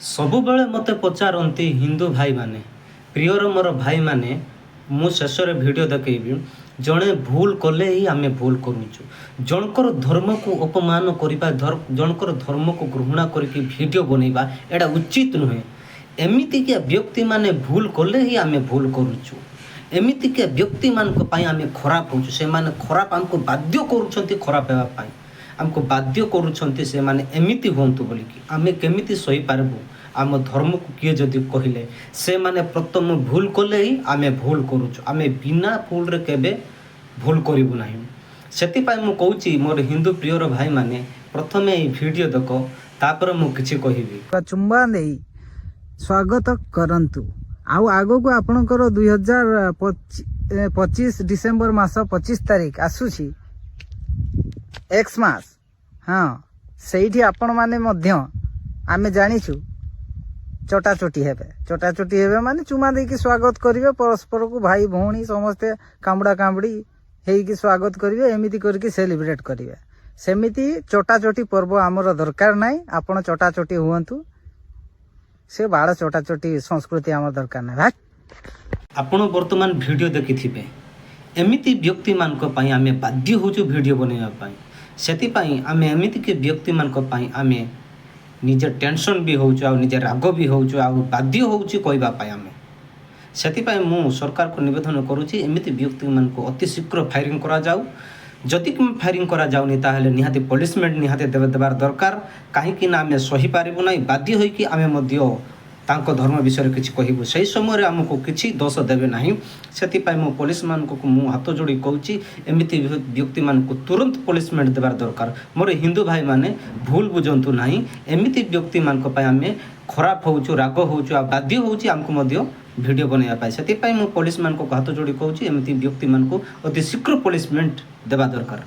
ସବୁବେଳେ ମୋତେ ପଚାରନ୍ତି ହିନ୍ଦୁ ଭାଇମାନେ, ପ୍ରିୟର ମୋର ଭାଇମାନେ, ମୁଁ ଶେଷରେ ଭିଡ଼ିଓ ଦେଖେଇବି। ଜଣେ ଭୁଲ କଲେ ହିଁ ଆମେ ଭୁଲ କରୁଛୁ। ଜଣଙ୍କର ଧର୍ମକୁ ଅପମାନ କରିବା, ଜଣଙ୍କର ଧର୍ମକୁ ଘୃଣା କରିକି ଭିଡ଼ିଓ ବନେଇବା, ଏଇଟା ଉଚିତ ନୁହେଁ। ଏମିତିକା ବ୍ୟକ୍ତିମାନେ ଭୁଲ କଲେ ହିଁ ଆମେ ଭୁଲ କରୁଛୁ। ଏମିତିକା ବ୍ୟକ୍ତିମାନଙ୍କ ପାଇଁ ଆମେ ଖରାପ ହେଉଛୁ। ସେମାନେ ଖରାପ, ଆମକୁ ବାଧ୍ୟ କରୁଛନ୍ତି ଖରାପ ହେବା ପାଇଁ। ଆମକୁ ବାଧ୍ୟ କରୁଛନ୍ତି ସେମାନେ ଏମିତି ହୁଅନ୍ତୁ ବୋଲିକି। ଆମେ କେମିତି ସହିପାରିବୁ ଆମ ଧର୍ମକୁ କିଏ ଯଦି କହିଲେ? ସେମାନେ ପ୍ରଥମ ଭୁଲ କଲେ ହିଁ ଆମେ ଭୁଲ କରୁଛୁ। ଆମେ ବିନା ଭୁଲରେ କେବେ ଭୁଲ କରିବୁ ନାହିଁ। ସେଥିପାଇଁ ମୁଁ କହୁଛି, ମୋର ହିନ୍ଦୁ ପ୍ରିୟର ଭାଇମାନେ, ପ୍ରଥମେ ଏଇ ଭିଡ଼ିଓ ଦେଖ, ତାପରେ ମୁଁ କିଛି କହିବି। ଚୁମ୍ବା ଦେଇ ସ୍ୱାଗତ କରନ୍ତୁ। ଆଉ ଆଗକୁ ଆପଣଙ୍କର 2025 ଡିସେମ୍ବର ମାସ 25 ତାରିଖ ଆସୁଛି, ଏକ୍ସମାସ। ହଁ, ସେଇଠି ଆପଣମାନେ ମଧ୍ୟ ଆମେ ଜାଣିଛୁ ଚଟାଚଟି ହେବେ। ଚଟାଚଟି ହେବେ ମାନେ ଚୁମା ଦେଇକି ସ୍ୱାଗତ କରିବେ ପରସ୍ପରକୁ। ଭାଇ ଭଉଣୀ ସମସ୍ତେ କାମୁଡ଼ା କାମୁଡ଼ି ହେଇକି ସ୍ୱାଗତ କରିବେ। ଏମିତି କରିକି ସେଲିବ୍ରେଟ କରିବେ। ସେମିତି ଚଟାଚଟି ପର୍ବ ଆମର ଦରକାର ନାହିଁ। ଆପଣ ଚଟାଚଟି ହୁଅନ୍ତୁ, ସେ ବାଳ ଚଟାଚଟି ସଂସ୍କୃତି ଆମର ଦରକାର ନାହିଁ ଭାଇ। ଆପଣ ବର୍ତ୍ତମାନ ଭିଡ଼ିଓ ଦେଖିଥିବେ। ଏମିତି ବ୍ୟକ୍ତିମାନଙ୍କ ପାଇଁ ଆମେ ବାଧ୍ୟ ହେଉଛୁ ଭିଡ଼ିଓ ବନେଇବା ପାଇଁ। ସେଥିପାଇଁ ଆମେ ଏମିତିକି ବ୍ୟକ୍ତିମାନଙ୍କ ପାଇଁ ଆମେ ନିଜେ ଟେନସନ୍ ବି ହେଉଛୁ ଆଉ ନିଜେ ରାଗ ବି ହେଉଛୁ ଆଉ ବାଧ୍ୟ ହେଉଛୁ କହିବା ପାଇଁ ଆମେ। ସେଥିପାଇଁ ମୁଁ ସରକାରକୁ ନିବେଦନ କରୁଛି, ଏମିତି ବ୍ୟକ୍ତିମାନଙ୍କୁ ଅତି ଶୀଘ୍ର ଫାୟାରିଂ କରାଯାଉ। ଯଦି ଫାୟାରିଂ କରାଯାଉନି, ତାହେଲେ ନିହାତି ପନିସମେଣ୍ଟ ନିହାତି ଦେବାର ଦରକାର। କାହିଁକି ନା ଆମେ ସହିପାରିବୁ ନାହିଁ। ବାଧ୍ୟ ହୋଇକି ଆମେ ମଧ୍ୟ ତାଙ୍କ ଧର୍ମ ବିଷୟରେ କିଛି କହିବୁ। ସେହି ସମୟରେ ଆମକୁ କିଛି ଦୋଷ ଦେବେ ନାହିଁ। ସେଥିପାଇଁ ମୁଁ ପୋଲିସମାନଙ୍କୁ ମୁଁ ହାତ ଯୋଡ଼ି କହୁଛି, ଏମିତି ବ୍ୟକ୍ତିମାନଙ୍କୁ ତୁରନ୍ତ ପନିସମେଣ୍ଟ ଦେବାର ଦରକାର। ମୋର ହିନ୍ଦୁ ଭାଇମାନେ, ଭୁଲ ବୁଝନ୍ତୁ ନାହିଁ। ଏମିତି ବ୍ୟକ୍ତିମାନଙ୍କ ପାଇଁ ଆମେ ଖରାପ ହେଉଛୁ, ରାଗ ହେଉଛୁ ଆଉ ବାଧ୍ୟ ହେଉଛି ଆମକୁ ମଧ୍ୟ ଭିଡ଼ିଓ ବନେଇବା ପାଇଁ। ସେଥିପାଇଁ ମୁଁ ପୋଲିସମାନଙ୍କୁ ହାତ ଯୋଡ଼ି କହୁଛି, ଏମିତି ବ୍ୟକ୍ତିମାନଙ୍କୁ ଅତି ଶୀଘ୍ର ପନିସମେଣ୍ଟ ଦେବା ଦରକାର।